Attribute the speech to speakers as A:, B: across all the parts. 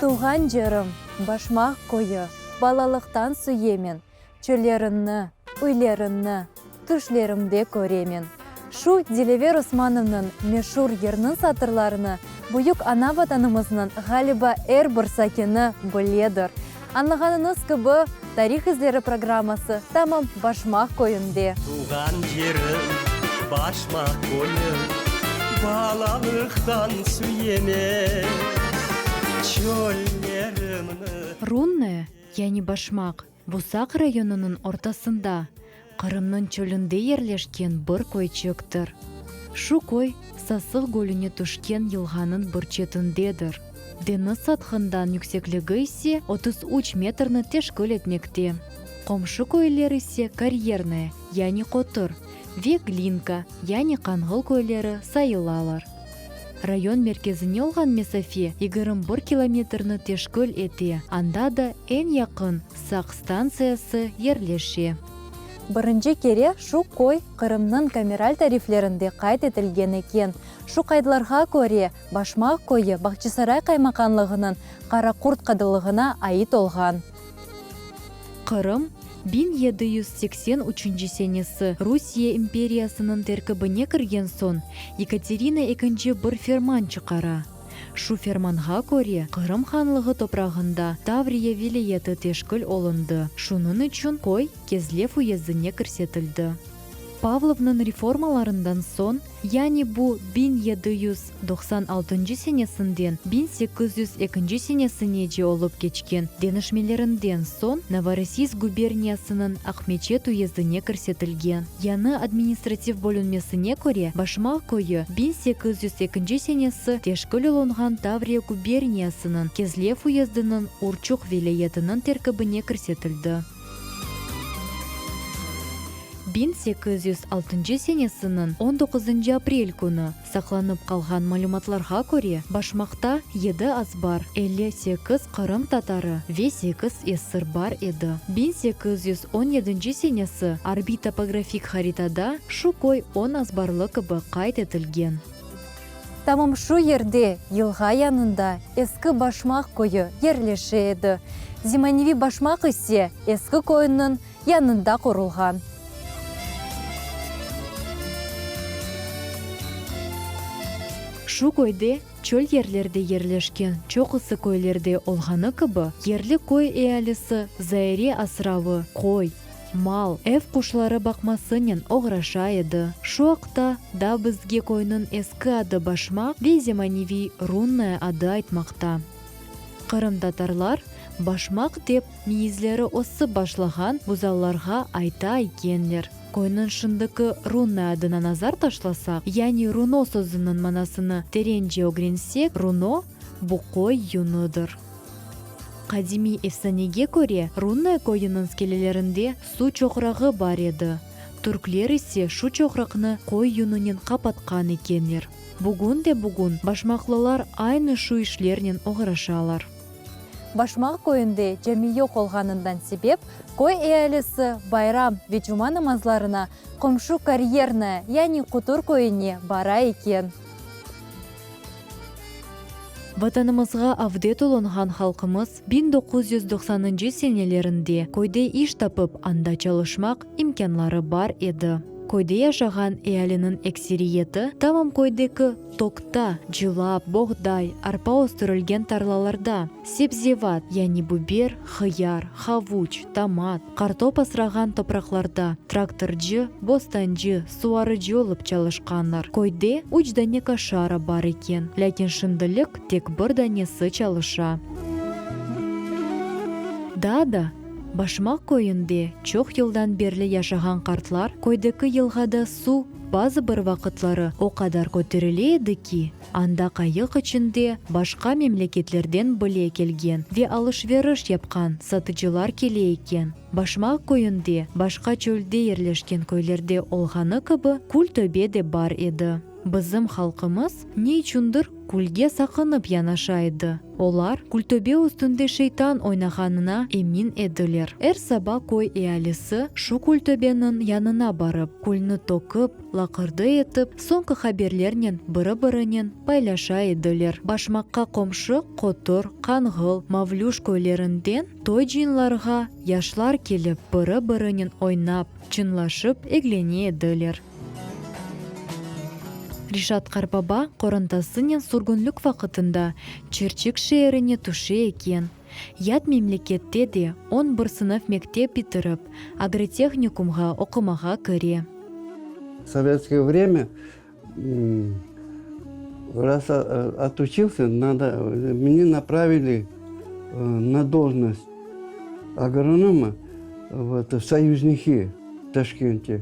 A: Tuvğan cerim, Başmaq köyü, balalıqtan süyemen, Çölleriñni, üyleriñni tüşlerimde köremen. Şu Dilever Osmanovnıñ meşur yırnıñ satırlarını büyük ana-Vatanımıznıñ, ğaliba, er bir sakini biledir. Añlağanıñız kibi, Tarih izleri programması tamam Başmaq köyünde.
B: Tuvğan yerim, Başmaq köyüm, Balalıqtan süyemen çöllerimni.
A: Runne, yani Başmaq, bu Saq rayonınıñ ortasında, Qırımnıñ çölünde yerleşken bir köyçiktir. Şu köy Sasıq gölüne tüşken yılğanıñ bir çetindedir. Deñiz sathından yüksekligi ise 33 metrni teşkil etmekte. Qomşu köyler ise Karyernoye, yani Qotur, ve Glinka, yani Qanğıl köyleri sayılalar. Rayon merkezine olğan mesafe 21 kilometrni teşkil ete, anda da eñ yaqın Saq stantsiyası yerleşe. Birinci kere şu köy Qırımnıñ kameral tariflerinde qayd etilgen eken. Şu qaydlarğa köre, Başmaq köyü Bağçasaray qaymaqanlığınıñ Qaraqurt qadılığına ait olğan. Qırım, 1783 senesi Rusiye imperiyasınıñ terkibine kirgen soñ, Yekaterina ekinci bir ferman çıqara. Şu fermanğa köre, Qırım hanlığı toprağında Tavriya vilâyeti teşkil olundı, şunıñ içün köy Kezlev uyezdine kirsetildi. Pavlovnıñ reformalarından soñ, yani bu 1796 senesinden 1802 senesinece olıp keçken deñişmelerinden soñ Novorossiysk guberniyasınıñ Aqmeçet uyezdine kirsetilgen. Yañı administrativ bölünmesine köre, Başmaq köyü 1802 senesi teşkil olunğan Tavriya guberniyasınıñ Kezlev uyezdiniñ Urçuq vilâyetiniñ terkibine kirsetildi. 1806 senesiniñ on doquzıncı aprel künü saqlanıp qalğan malümatlarğa köre, Başmaqta yedi azbar, 58 qırım tatarı ve sekiz esir bar edi. 1817 senesi arbiy topografik haritada şu köy on azbarlı kibi qayd etilgen. Tamam şu yerde, yılğa yanında, eski Başmaq köyü yerleşe edi. Zemaneviy Başmaq ise eski köyniñ yanında qurulğan. Şu köyde çöl yerlerde yerleşken çoqusı köylerde olğanı kibi, yerli köy ealisi zaire asravı, qoy, Mal, ev quşları baqmasınen oğraşa edi. Şu aqta da bizge köyniñ eski adı Başmaq ve zemaneviy Runnaya adı aytmaqta. Qırımtatarlar Başmaq dep miyizleri ösip başlağan buzavlarğa ayta ekenler. Köyniñ şimdiki Runnaya adına nazar taşlasaq, yani runo sözüniñ manasını terence ögrensek, runo, bu qoy yunıdır. Qadimiy efsanege köre, Runnaya köyüniñ skelelerinde suv çoqrağı bar edi. Türkler ise şu çoqraqnı qoy yunünen qapatqan ekenler. Bugün de bugün başmaqlılar aynı şu işlernen oğraşalar. Başmaq köyünde cami yoq olğanından sebep, köy ealisi bayram ve cuma namazlarına qomşu Karyernaya, yani Qutur köyüne bara eken. Vatanımızğa avdet olunğan halqımız 1990-ncı senelerinde köyde iş tapıp anda çalışmaq imkânları bar edi. Köyde yaşağan ealiniñ ekseriyeti tamam köydeki tokta, cılap, boğday, arpa östürilgen tarlalarda, sebzevat, yani biber, hıyar, havuç, tomat, qartop asrağan topraqlarda traktorcı, bostancı, suvarıcı olıp çalışqanlar. Köyde üç dane koşara bar eken, lâkin şimdilik tek bir danesi çalışa. Daa da, Başmaq köyünde çoq yıldan berli yaşağan qartlar köydeki yılğada suv bazı bir vaqıtları o qadar köterile edi ki, Anda qayıq içinde başqa memleketlerden bile kelgen ve alış-veriş yapqan satıcılar kele eken. Başmaq köyünde, başqa çölde yerleşken köylerde olğanı kibi, kül töbe de bar edi. Bizim halqımız, ne içündir, külge saqınıp yanaşa edi. Olar, kültöbe üstünde şeytan oynağanına emin ediler. Er saba köy ealisi şu kültöbeniñ yanına barıp, külni tökip, laqırdı etip, soñki haberlernen biri-birinen paylaşa ediler. Başmaqqa qomşu Qotur, Qanğıl, Mavlüş köylerinden toy-cıyınlarğa yaşlar kelip, biri-birinen oynap, çıñlaşıp eglene ediler. Reşat qartbaba qorantasınen sürgünlik vaqıtında Çirçik şeerine tüşe eken. Yat memlekette de on bir sınıf mektep bitirip, agrotehnikumğa oqumağa kire.
C: Sovetskoye vremâ raz otuçilsâ, nado, meni napravili na dolžnost agronoma vot v Soyuzniki Taşkente.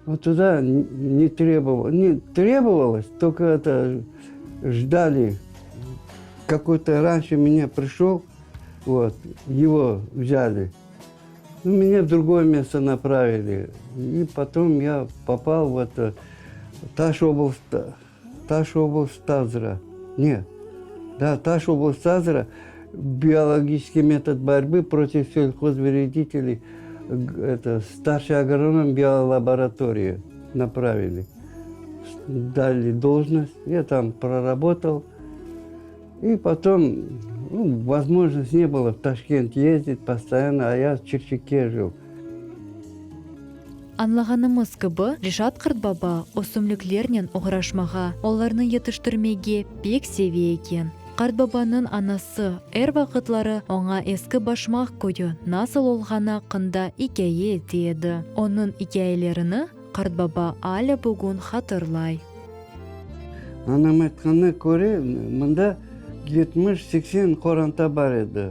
C: Vot tuda ne trebovalo, ne trebovalos, tolko eto ždali, kakoy-to ranşe menya prişol, vot, ego vzâli. Nu, menya v drugoye mesto napravili. I potom ya popal v eto Taş oblast, Taş oblast Tazra, ne, da, Taş oblast Tazra, biologiçeskiy metod borьbı protiv selhozvrediteley, eto, starşiy agronom biolaboratoriya napravili. Dali dolžnost, ya tam prorabotал. I potom, nu, vozmojnost ne bylo v Taşkent yezdit postoyanno, a ya Çirçikke jil.
A: Añlağanımız kibi, Reşat qartbaba ösümliklernen oğraşmağa, olarnı yetiştirmege pek seve eken. Qartbabanıñ anası er vaqıtları oña eski Başmaq köyü nasıl olğanı aqqında ikâye ete edi. Onıñ ikâyelerini qartbaba alâ bugün hatırlay.
C: Anam aytqanına köre, mında 70-80 qoranta bar edi.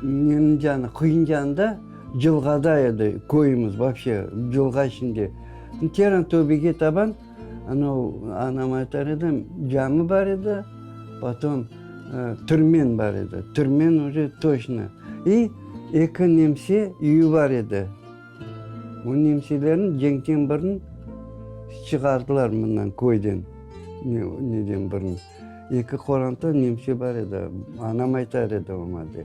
C: Neniñ canı, Quyuncan'da cılğada edi köyümiz vapşe, cılğa içinde. Keren töbege taban, anau, anam aytar edi, cami bar edi, potom türmen bar edi, türmen uje toçno. İ eki nemse üyü bar edi. Bu nemselerni cenkten burun çıqardılar mından, köyden, neden burun. Eki qoranta nemse bar edi, anam aytar edi oña de.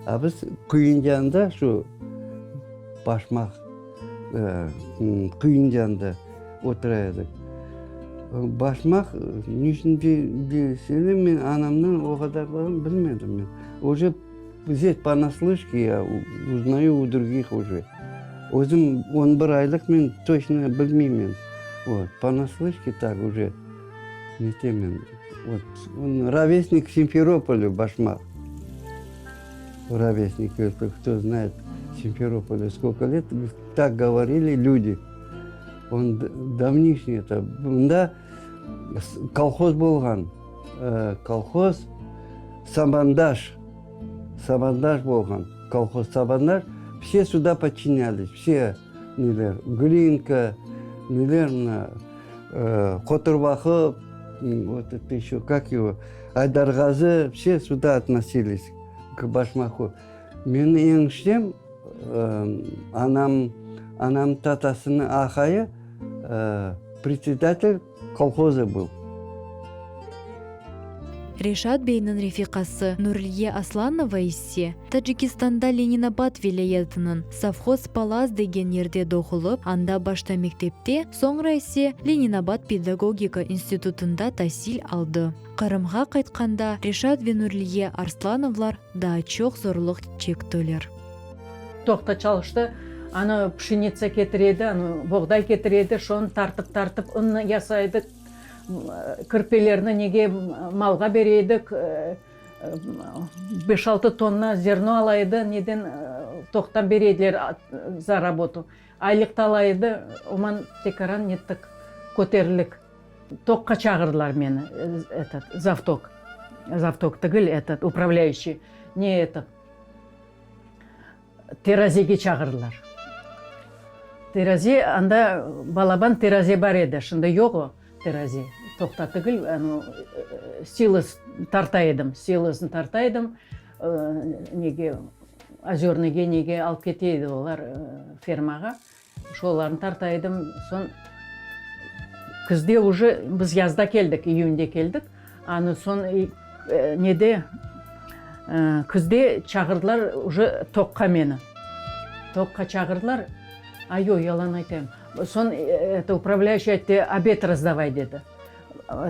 C: A biz Quyuncanda şu Başmaq Quyuncanda otura edik. Başmaq ne içün desene, men anamdan o qadarlarını bilmedim men. Uje Zdes ponaslışke ya uznayu u drugih uje. Özüm on bir aylıq men toçno bilmeymen. Vot, ponaslışke tak uje netemen. Vot, on rovesnik Simferopolü Başmaq. Rovesnik, esli kto znayet Simferopolü skolko let, tak govorili lüdi. On davnişniy eto. Mında kolhoz bolğan. Kolhoz Sabandaş, Sabandaş bolğan, kolhoz Sabandaş, vse suda podçinâlis, vse neler, Glinka, neler mına, Qoturbaqı, vot eto eşö, kak ego, Aydarğazı, vse suda otnosilis k Başmaqu. Meniñ eñiştem, anam, anam tatasınıñ aqayı predsedatel Kolhozı bul.
A: Reşat beyniñ refiqası Nurliye Aslanova ise Tacikistanda Leninabad vilâyetiniñ sovhoz Palaz degen yerde doğulıp, anda başta mektepte, soñra ise Leninabad pedagogika institutında tasil aldı. Qırımğa qaytqanda Reşat ve Nurliye Arslanovlar daa çoq zorluq çektiler.
D: Toqta çalıştı, anı pşenitsa ketire edi, anı boğday ketire edi, şonı tartıp-tartıp unnı yasay edik, kirpelerni nege malğa bere edik, beş-altı tonna zerno ala edi, neden toqtan bere ediler za rabotu. Aylıq da ala edi, oman tekaran nettik, köterilik. Tokqa çağırdılar meni, etot, zavtok, zavtok tügül, etot, upravlâyuşiy, ne etot. Terazege çağırdılar. Teraze, anda balaban teraze bar edi, şimdi yoq o teraze. Toqta tügül, anu, silos tarta edim, silosnı tarta edim, nege, Ozörnıge, nege alıp kete edi olar fermağa. Şolarnı tarta edim, soñ. Küzde uje, biz yazda keldik, iyünde keldik, anı soñ nede, küzde çağırdılar uje toqqa meni. Toqqa çağırdılar, a yoq, yalan aytayım, soñ eto upravlâyuşiy ayttı, obed razdavay dedi.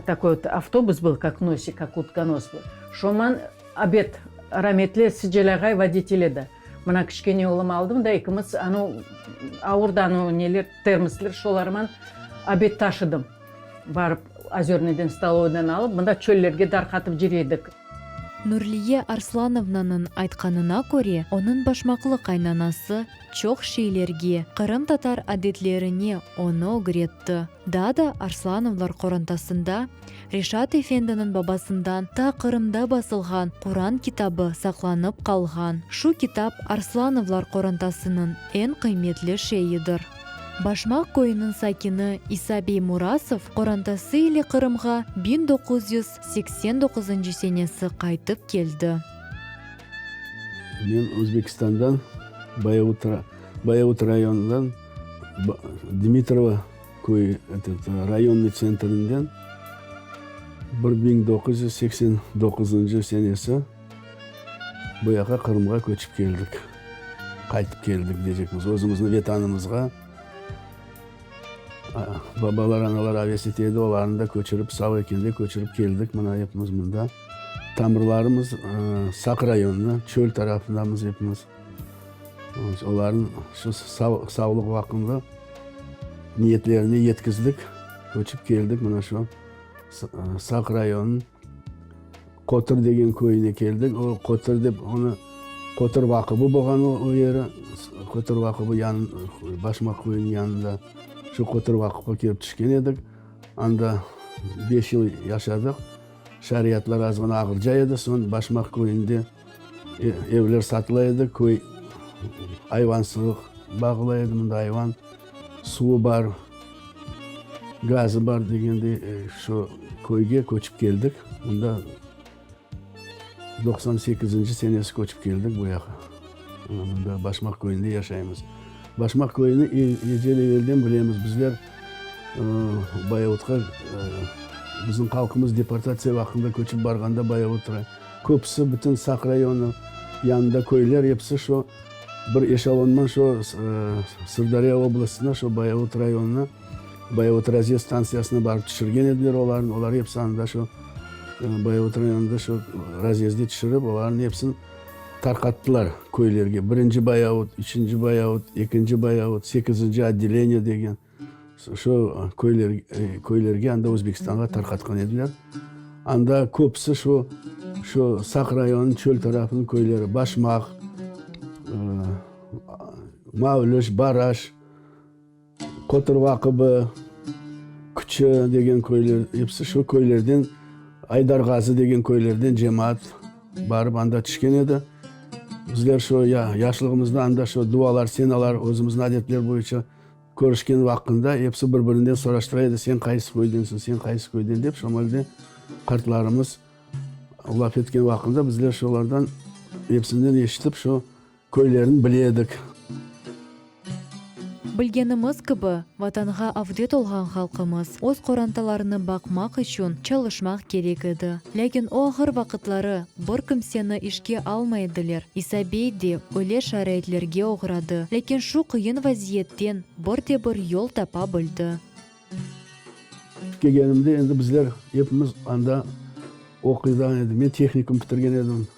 D: Takoy vot avtobus byl, kak nosik, kak utkonos byl. Şoman obed, rametli Sicel ağay voditel edi. Mına kiçkene oğlum aldım da ekimiz anu avur da anu neler termosler şolarman obed taşıdım. Barıp Ozörnıйden stolovoydan alıp mında çöllerge darqatıp cür edik.
A: Nurliye Arslanovnanıñ aytqanına köre, onıñ başmaqlı qaynanası çoq şeylerge, qırımtatar adetlerine onı ögretti. Daa da Arslanovlar qorantasında Reşat efendiniñ babasından ta Qırımda basılğan Quran kitabı saqlanıp qalğan. Şu kitap Arslanovlar qorantasınıñ eñ qıymetli şeyidir. Başmaq köyüniñ sakini İsa bey Murasov qorantası ile Qırımğa 1989 senesi qaytıp keldi.
E: Men Özbekistandan Bayavut rayonından Dmitrovo köyü, rayonnıy tsentrinden 1989 senesi bu yaqqa Qırımğa köçip keldik. Qaytıp keldik deycekmiz, özümizniñ Vetanımızğa. Babalar, analar aves ete edi, olarnı da köçürip, sağ ekende köçürip keldik, mına epimiz mında. Tamırlarımız Saq rayonına, çöl tarafındamız epimiz. Olarnıñ şu sağlıq vaqtında niyetlerine yetkizdik, köçip keldik mına şu Saq rayonınıñ Qotur degen köyüne keldik. O Qotur dep onı Qotur vaqıbı bolğan o yeri. Qotur vaqıbı yan Başmaq köyüniñ yanında. Şu Qotur vaqıbğa kelip tüşken edik. Anda beş yıl yaşadıq. Şariyatlar azğına ağırca edi. Soñ Başmaq köyünde evler satıla edi. Köy ayvansılıq bağıla edi. Mında ayvan, suvu bar. Gazı bar degende şu köyge köçip keldik. Mında 98-nci senesi köçip keldik bu yaqa. Mında Başmaq köyünde yaşaymız. Başmaq köyüni ecel-evelden bilemiz. Bizler Bayavutqa bizim halqımız deportatsiya vaqtında köçip barğanda Bayavutqa köpüsi bütün Saq rayonı yanında köyler episi şu Bir eşelonman şo Sırdarya oblastına, şo Bayavut rayonına, Bayavut razyezd stantsiyasına barıp tüşürgen ediler olarnı. Olar episi anda şo Bayavut rayonında şo razyezdde tüşürip, olarnıñ episini tarqattılar köylerge. Birinci Bayavut, üçünci Bayavut, ekinci Bayavut, sekizinci otdeleniye degen şo köylerge anda Özbekistanğa tarqatqan ediler. Anda köpüsi şu şu Saq rayonınıñ çöl tarafınıñ köyleri, Başmaq, Mavlüş, Baraş, Qoturvaqıbı, Küçü degen köyler, episi şu köylerden, Aydarğazı degen köylerden cemaat barıp anda tüşken edi. Bizler şu yaşlığımızda anda şu dualar, senalar özümizniñ adetler boyunca Körüşken vaqtında episi bir-birinden soraştıra edi, sen qaysı köydensiñ, sen qaysı köyden dep, şomalde qartlarımız laf etken vaqtında bizler şolardan episinden eşitip şo köylerini bile edik.
A: Bilgenimiz kibi, Vatanğa avdet olğan halqımız öz qorantalarını baqmaq içün çalışmaq kerek edi. Lâkin o ağır vaqıtları bir kimseni işke almay ediler. İsa bey de öyle şaraitlerge oğradı, lâkin şu qıyın vaziyetten bir de bir yol tapa bildi.
E: Kelgenimde endi bizler epimiz anda oquydan edik. Men tehnikum bitirgen edim.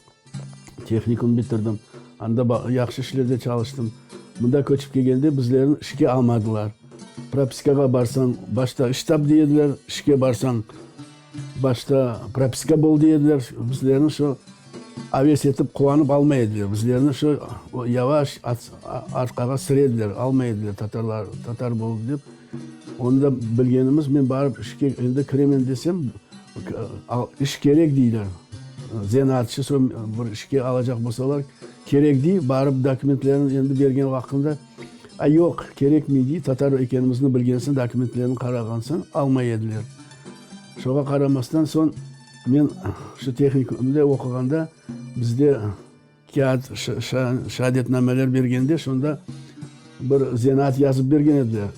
E: Tehnikum bitirdim. Anda yahşı işlerde çalıştım. Mında köçip kelgende bizlerni işke almadılar. Propiskağa barsañ, başta iş tap dey ediler, işke barsañ, başta propiska bol dey ediler. Bizlerni şu aves etip, quvanıp almay ediler. Bizlerni şu yavaş arqağa sire ediler, almay ediler tatarlar, tatar boldı dep. Onı da bilgenimiz, men barıp işke endi kiremen desem, iş kerek deyler. Zenaatçı soñ bir işke alacaq bolsalar, kerek dey, barıp dokumentlerini endi bergen vaqtında, a yoq, kerekmey dey, tatar ekenimizni bilgen soñ, dokumentlerini qarağan soñ, almay ediler. Şoğa qaramastan soñ men şu tehnikumda oquğanda bizde Kâğıt, şeadetnameler bergende, şonda bir zenaat yazıp bergen ediler.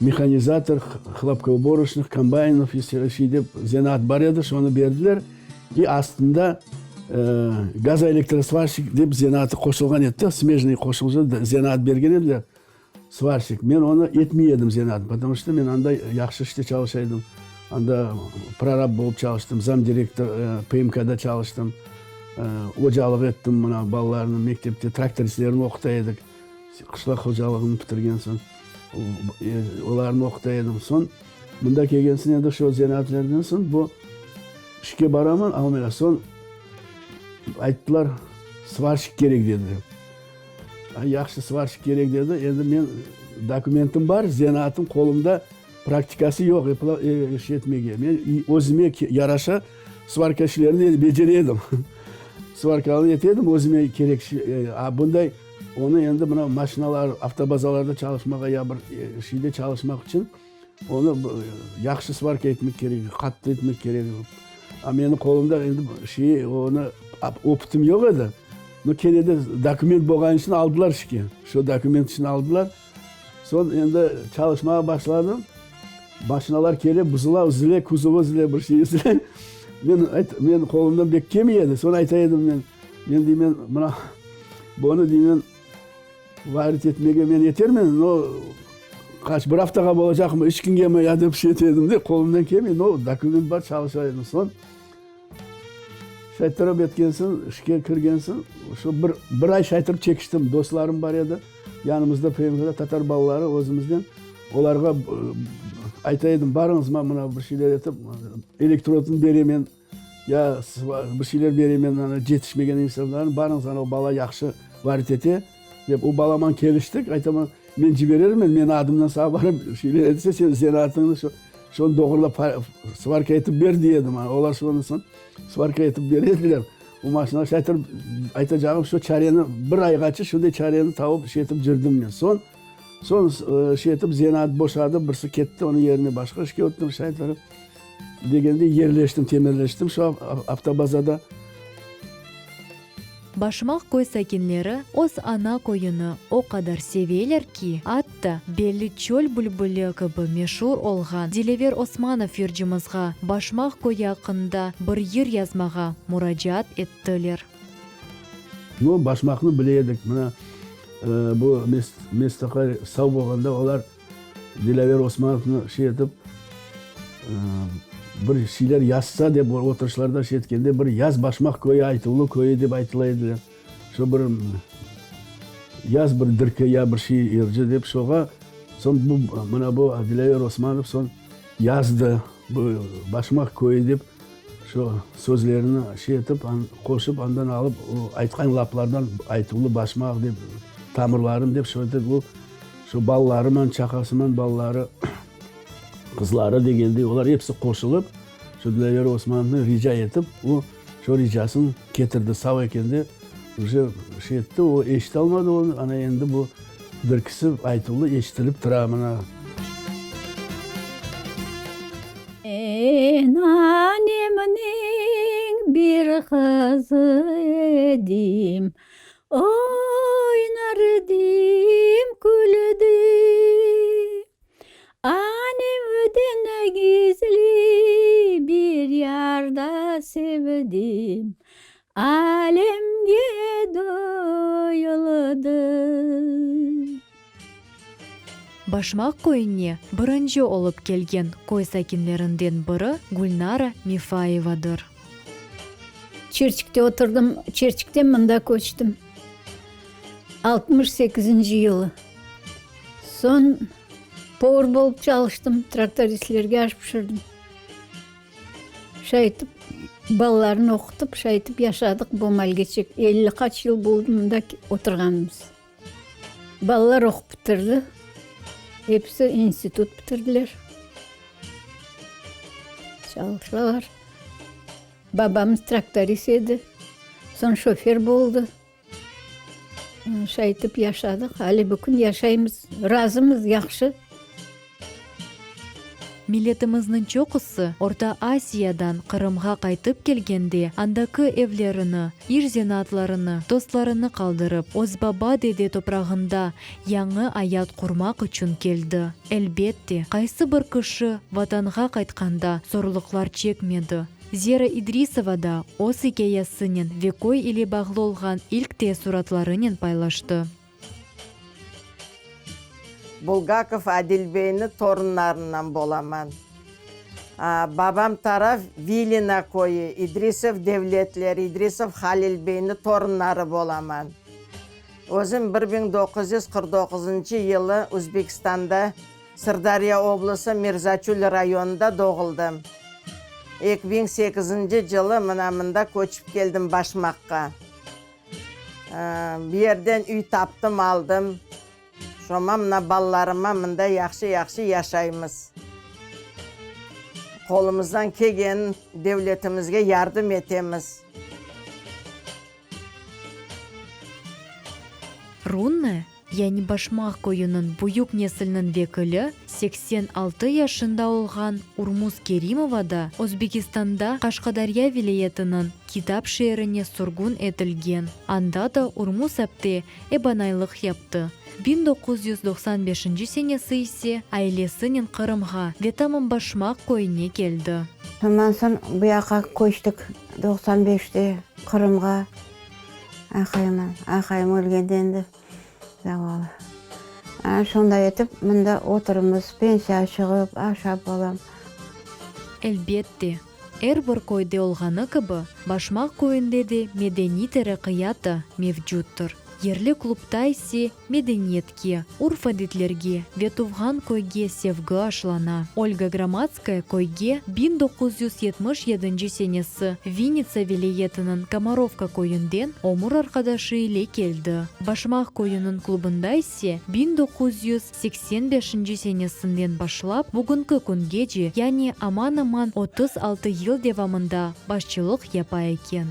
E: Mehanizator hlopkouboroçnıh kombaynov şey dep zenaat bar edi, şonı berdiler. İ astında gazoelektrosvarşik dep zenaatı qoşulğan edi de, smejnıy qoşulsa zenaat bergen ediler, svarşik. Men onı etmey edim zenaatnı, potomu çto men anda yahşı işte çalışa edim. Anda prorab bolıp çalıştım, zamdirektor PMKda çalıştım, ocalıq ettim mına balalarnı mektepte, traktoristlerni oquta edik. Qışlaq hocalığını bitirgen soñ, olarnı oquta edim. Soñ, mında kelgen soñ, endi şu zenaatlerden soñ bu işke baraman, almaylar. Soñ ayttılar, svarşik kerek dediler. Yahşı, svarşik kerek dedi. Endi men dokumentim bar, zenaatım qolumda, praktikası yoq iş etmege. Men özüme yaraşa svarka işlerini becere edim. Svarkanı ete edim özüme kerek. A bunday Onı endi mına maşinalar, avtobazalarda çalışmağa ya bir şeyde çalışmaq içün onı yahşı svarka etmek kerek, qattı etmek kerek. A meni qolumda endi şey, onı opıtım yoq edi. No, kene de dokument bolğanı içün aldılar işke. Şu dokument içün aldılar. Soñ endi çalışmağa başladım. Maşinalar kele, buzula, üzüle, kuzovı üzüle, bir şey üzüle. Men, men qolumdan bek kelmey edi. Soñ ayta edim men. Men deymen, mına, bunı deymen, varit etmege men etermen, no, qaç, bir aftağa bolacaqmı, üç küngemi, ya dep şey ete edim de, qolumdan kelmey, no, dokument bar, çalışa edim. Soñ, şayttırıp etken soñ, işke kirgen soñ, şu bir, bir ay şayttırıp çekiştim. Dostlarım bar edi, yanımızda PMHda tatar balaları özümizden, olarğa ayta edim, barıñız, mına, bir şeyler etip, elektrodnı beremen. Ya bir şeyler beremen, ana, yetişmegen insanlarnı, barıñız, ana, o bala yahşı varit ete, dep, o balaman keliştik, aytaman, men ciberermen, menim adımdan sağa barıp şeyler etse, sen zenaatıñnı şu, şonı doğurlap svarka etip ber, dey edim, ana, olar şonı soñ svarka etip bere ediler. O maşina şaytırıp, aytacağım şu çareni, bir ayğaçı şunday çareni tavıp şey etip cürdim men. Soñ, soñ şey etip zenaat boşadı, birisi ketti, onıñ yerine başqa işke öttim, şaytırıp. Degende yerleştim, temelleştim şu avtobazada.
A: Başmaq köy sakinleri öz ana köyüni o qadar seveler ki, atta belli Çöl bülbüli kibi meşur olğan Dilever Osmanov yırcımızğa Başmaq köyü aqqında bir yır yazmağa muracaat ettiler.
E: No, Başmaqnı bile edik. Mına, bu Mest aqay sav bolğanda olar Dilâver Osmanovnı şey etip, bir şeyler yazsa dep oturışlarda şey etkende bir yaz Başmaq köyü Aytuvlı köyü dep aytıla ediler. Şo bir yaz bir dirki ya bir şey yırcı dep şoğa soñ bu mına bu Dilâver Osmanov soñ yazdı bu Başmaq köyü dep şo sözlerini şey etip qoşıp andan alıp o aytqan laflardan Aytuvlı Başmaq dep tamırlarım dep şo etip o Şu balalarıman, çaqasıman balaları, qızları degendey, olar episi qoşulıp, şu Dilâver Osmanovnı rica etip, o, şu ricasın ketirdi. Sağ ekende uje şey etti, o eşitalmadı onı, ana endi bu dirkisi aytuvlı eşitilip tura mına.
F: Men anemniñ bir qızı edim, Oynar edim, küldim. Anemden gizli bir yar da sevdim, Alemge duyuldı.
A: Başmaq köyüne birinci olıp kelgen köy sakinlerinden biri Gülnara Mefayevadır.
F: Çirçikte oturdım, Çirçikten mında köçtim. 68-nci yılı. Soñ povur bolıp çalıştım, traktoristlerge aş pişirdim. Şay etip, balalarnı oqutıp, şay etip yaşadıq bu malgeçek. 50 qaç yıl boldı mında oturğanımız. Balalar oqup bitirdi, episi institut bitirdiler, çalışalar. Babamız traktorist edi, soñ şofer boldı. Şaytip yaşadıq, ale bugün yaşaymız, razımız, yahşı.
A: Milletimizniñ çoqusı Orta Asiyadan Qırımğa qaytıp kelgende andaki evlerini, iş zenaatlarını, dostlarını qaldırıp, öz baba-dede toprağında yañı ayat qurmaq içün keldi. Elbette, qaysı bir kişi Vatanğa qaytqanda zorluqlar çekmedi. Zera İdrisova da öz ikâyesinen ve köy ile bağlı olğan ilk teessuratlarınen paylaştı.
G: Bulgakov Adil beyni torunlarından bolaman. Babam taraf Vilina köyü, İdrisov devletleri, İdrisov Halil beyni torunları bolaman. Özüm 1949 yılı Özbekistanda Sırdarya oblası Mirzaçül rayonında doğuldım. 2008 yılı mına mında köçip keldim Başmaqqa. Bir yerden üy taptım, aldım. Şoma mına balalarıma mında yahşı-yahşı yaşaymız. Qolumızdan kelgen devletimizge yardım etemiz.
A: Runne, yani Başmaq köyüniñ büyük nesilniñ vekili, 86 yaşında olğan Urmuz Kerimova da Özbekistanda Qaşqadarya vilâyetiniñ Kitap şeerine sürgün etilgen. Anda da Urmuz apte ebanaylıq yaptı. 1995 senesi ise ailesinen Qırımğa ve tamam Başmaq köyüne keldi.
H: Ondan soñ bu yaqqa köçtik 95-te Qırımğa. Aqayımnen. Aqayım ölgende endi zavallı. Ana şonday etip mında oturmız, pensiya çıgıp, aşap balam.
A: Elbette, er bir köyde olğanı kibi, Başmaq köyünde de medeniy teraqqiyat da mevcuttır. Yerli klubta ise medeniyetke, urf-adetlerge ve tuvğan köyge sevgi aşılana. Olga Gromadskaya köyge 1977 senesi Vinnitsa vilâyetiniñ Komarovka köyünden ömür arqadaşı ile keldi. Başmaq köyüniñ klubında ise 1985 senesinden başlap bugünki küngece, yani aman-aman 36 yıl devamında başçılıq yapa eken.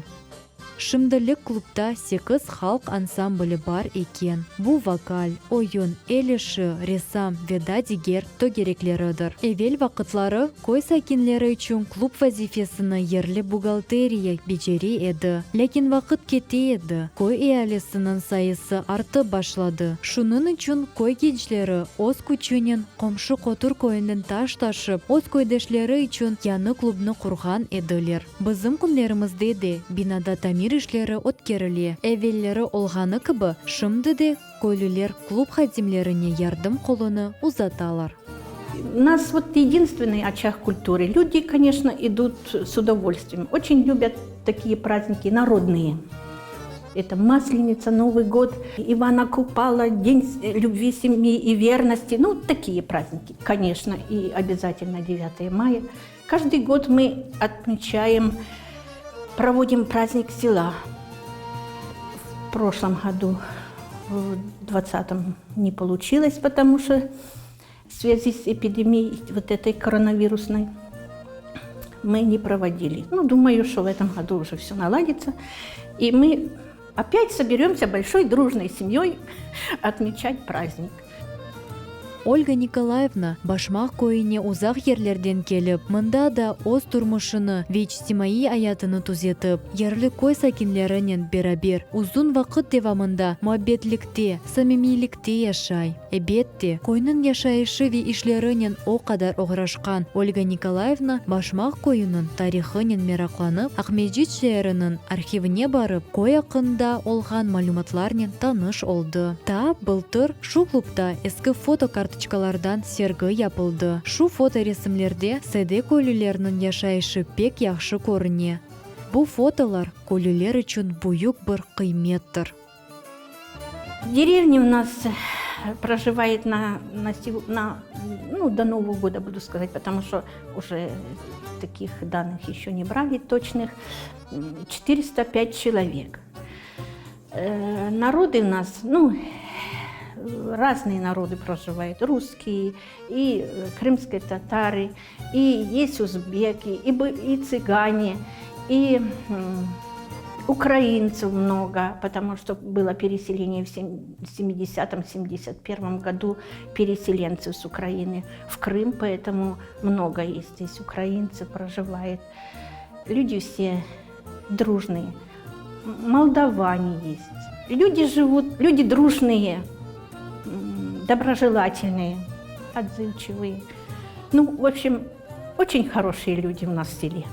A: Şimdilik klubda sekiz halq ansambli bar eken. Bu vokal, oyun, el işi, ressam ve da diger tögerekleridir. Evel vaqıtları köy sakinleri içün klub vazifesini yerli buhgalteriya becere edi. Lâkin vaqıt kete edi, köy ealisiniñ sayısı artıp başladı. Şunıñ içün köy gençleri öz küçünen qomşu Qotur köyünden taş taşıp, öz köydeşleri içün yañı klubnı qurğan ediler. Bizim künlerimizde de binada tamir işleri ötkerile. Evelleri olğanı kibi, şimdi de köylüler klub hadimlerine yardım qolunı uzatalar.
I: У нас вот единственный очаг культуры. Люди, конечно, идут с удовольствием. Очень любят такие праздники народные. Это Масленица, Новый год, Ивана Купала, День любви, семьи и верности. Ну, такие праздники, конечно, и обязательно 9 мая. Каждый год мы отмечаем, проводим праздник села. В прошлом году, в 20-м, не получилось, потому что в связи с эпидемией вот этой коронавирусной мы не проводили. Ну, думаю, что в этом году уже все наладится. И мы опять соберемся большой дружной семьей отмечать праздник.
A: Olga Nikolayevna Başmaq köyüne uzaq yerlerden kelip, mında da öz turmuşını ve içtimaiy ayatını tüzetip, yerli köy sakinlerinen beraber uzun vaqıt devamında muabbetlikte, samimiylikte yaşay. Ebette, köyniñ yaşayışı ve işlerinen o qadar oğraşqan Olga Nikolayevna Başmaq köyüniñ tarihınen meraqlanıp, Aqmescit şeeriniñ arhivine barıp, köy aqqında olğan malümatlarnen tanış oldı. Taa bıltır şu klubda eski foto kartoçkalardan sergi yapıldı. Şu fotoresimlerde sade köylülerniñ yaşayışı pek yahşı körüne. Bu fotolar köylüler içün büyük bir qıymettir.
I: В деревне у нас проживает на, на, на, ну, до Нового года, буду сказать, потому что уже таких данных еще не брали точных, 405 человек. Э, народы у нас, ну, разные народы проживают, русские, и э, крымские татары, и есть узбеки, и, и цыгане, и... Украинцев много, потому что было переселение в 70-71 году переселенцев с Украины в Крым, поэтому много есть здесь украинцев проживает. Люди все дружные. Молдаване есть. Люди живут, люди дружные, доброжелательные, отзывчивые. Ну, в общем, очень хорошие люди у нас в селе.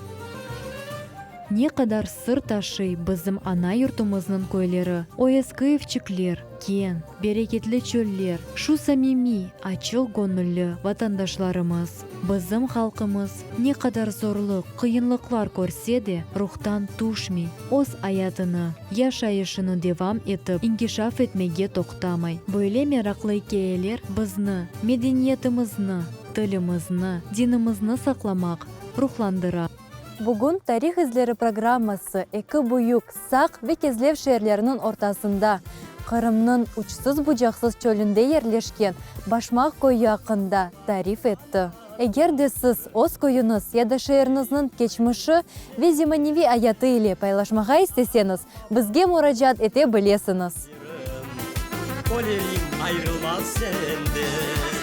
A: Ne qadar sır taşıy bizim ana yurtumıznıñ köyleri, o eski evçikler, keñ, bereketli çöller, şu samimiy, açıq göñülli vatandaşlarımız. Bizim halqımız ne qadar zorluq, qıyınlıqlar körse de, ruhtan tüşmey, öz ayatını, yaşayışını devam etip, inkişaf etmege toqtamay. Böyle meraqlı ikâyeler bizni, medeniyetimizni, tilimizni, dinimizni saqlamaq ruhlandıra. Bugün Tarih izleri programması eki büyük, Saq ve Kezlev şeerleriniñ ortasında, Qırımnıñ uçsuz-bucaqsız çölünde yerleşken Başmaq köyü aqqında tarif etti. Eger de siz öz köyüñiz ya da şeeriñizniñ keçmişi ve zemaneviy ayatı ile paylaşmağa isteseñiz, bizge muracaat ete bilesiñiz.
B: Ölerim ayrılmam senden.